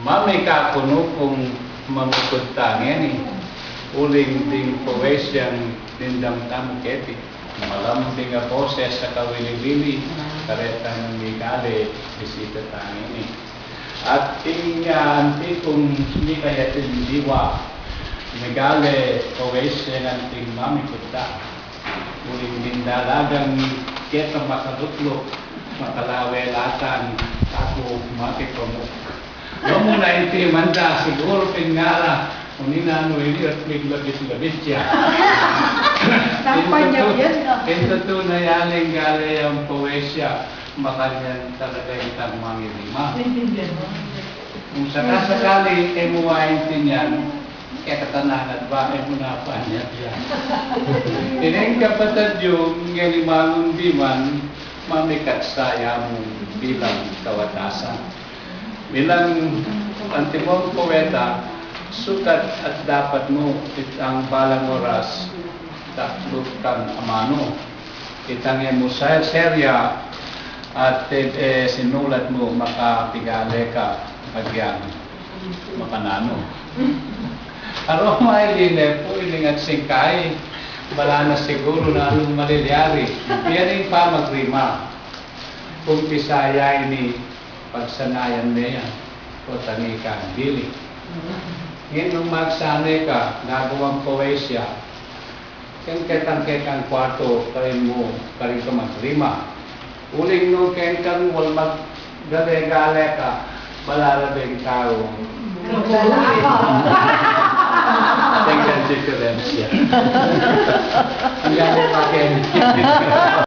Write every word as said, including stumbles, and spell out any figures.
Mami ka kunu kung mamikud ta ngeni, uling ding poesyang dimdam tamu keti. Malambing a boses a kawili-wili, karetang migale bisita ta ngeni. At ing, ah, anti kung mikayat ing diwa, migale poesyang anting mamikud ta. Uling mindalagang keta makalukluk, makalawelatan, aku makipamuk. Lo mu na iti manda, siguru pin ngara, unin na nu ini at miglabit-labit ya. Napanyabian na. Ing tutu na yan, ing gale yang poesya, makanyan talaga itang mangirima. Naintindihan mo? Kung sakasakali, e mu wa intindian, kaya katanangan ba, e mu na panyabian. Ining kapatad yu, ngeni mangun biman, mamikat sa ya mu bilang kawatasan. Bilang antimong poeta, sukat at dapat mu itang balang oras, dakduk kang amanu. Itang e mu sa-, serya at, e, e, sinulat mu makapigale ka, agyang makananu. Aroma iline pu, iling at singkay, bala na siguru nanung malilyari. Piyaning pamagrima, kung Bisaya ini, pagsanayan me ya, o tani ka, dili. Ngeni nung magsane ka, gagawang poesya, keng ketang-ketang kwartu, karin mu, karin ka magrima. Uling nung keng kang wal maggale-gale ka, bala ra beng tau. Keng kang diferensya. Ang gale pa keng.